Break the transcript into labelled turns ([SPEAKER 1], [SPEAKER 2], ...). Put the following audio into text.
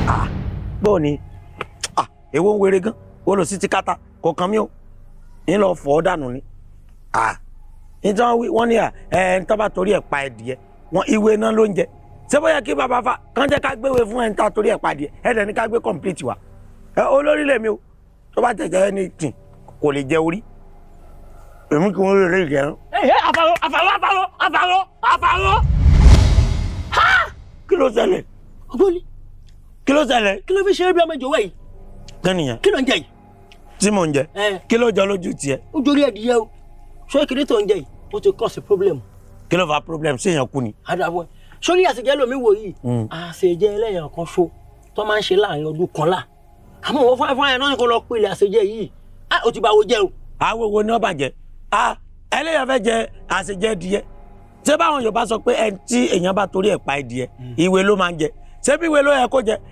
[SPEAKER 1] Ah, bó ni? Ah, èwo ń wéré gan ó lọ sí ti kátà kò kàn mí o, ń lọ fọ́ dànù ni. Ah, nítorí wọ́n ní à ẹ ń tọ́ bá torí ẹ̀ pa ẹ̀dìyẹ wọn, ìwé náà ló ń jẹ. Ṣé bóyá kí bàbá fa kàn jẹ́ ká gbéwèé fún ẹ̀ ń ta torí ẹ̀ pa ẹ̀dìyẹ ẹ̀ dẹ̀ ní ká gbé complete wa ẹ olórí lèmi o, tó bá tẹ̀jẹ̀ ẹni tì kò lè jẹ orí èmi kì í wọ́n lè jẹun.
[SPEAKER 2] Ẹ ẹ, àfàrọ, àfàrọ, àfàrọ, àfàrọ, àfàrọ.
[SPEAKER 1] Kí ló ṣẹlẹ̀?
[SPEAKER 2] Ògbóni.
[SPEAKER 1] Kí ló ṣẹlẹ̀?
[SPEAKER 2] Kí ló fi ṣe é bí ọmọ ìjọba yìí?
[SPEAKER 1] Kí nìyẹn?
[SPEAKER 2] Kí ló ń jẹ yìí?
[SPEAKER 1] Tí mò ń jẹ?
[SPEAKER 2] Ẹ.
[SPEAKER 1] Kí ló jọ lójú tiẹ̀?
[SPEAKER 2] Ó jórí ẹdìyẹ o. Ṣé kìnìún tó ń jẹ yìí, ó ti cause problem.
[SPEAKER 1] Kí ló fa problem? Ṣé èèyàn kú ni?
[SPEAKER 2] Àdàbọ̀ sórí àṣejẹ lomi wò yìí. Àṣejẹ ẹlẹ́yàn kan ṣo tó máa ń ṣe láàrin ọdún kan là, àmọ́ wọ́n fún ẹ náà kó lọ pèlè àṣejẹ yìí, á ó ti bá wo jẹ́ o.
[SPEAKER 1] Awo wo ni ó bàjẹ́? A ẹlẹ́yàn fẹ́ jẹ àṣejẹ díẹ̀. Ṣé báwọn Yorùbá sọ pé ẹni tí èèyàn bá torí ẹ̀ pa ẹdìyẹ, ìwé ló máa ń jẹ? Ṣé bí ìwé ló yẹ kó jẹ?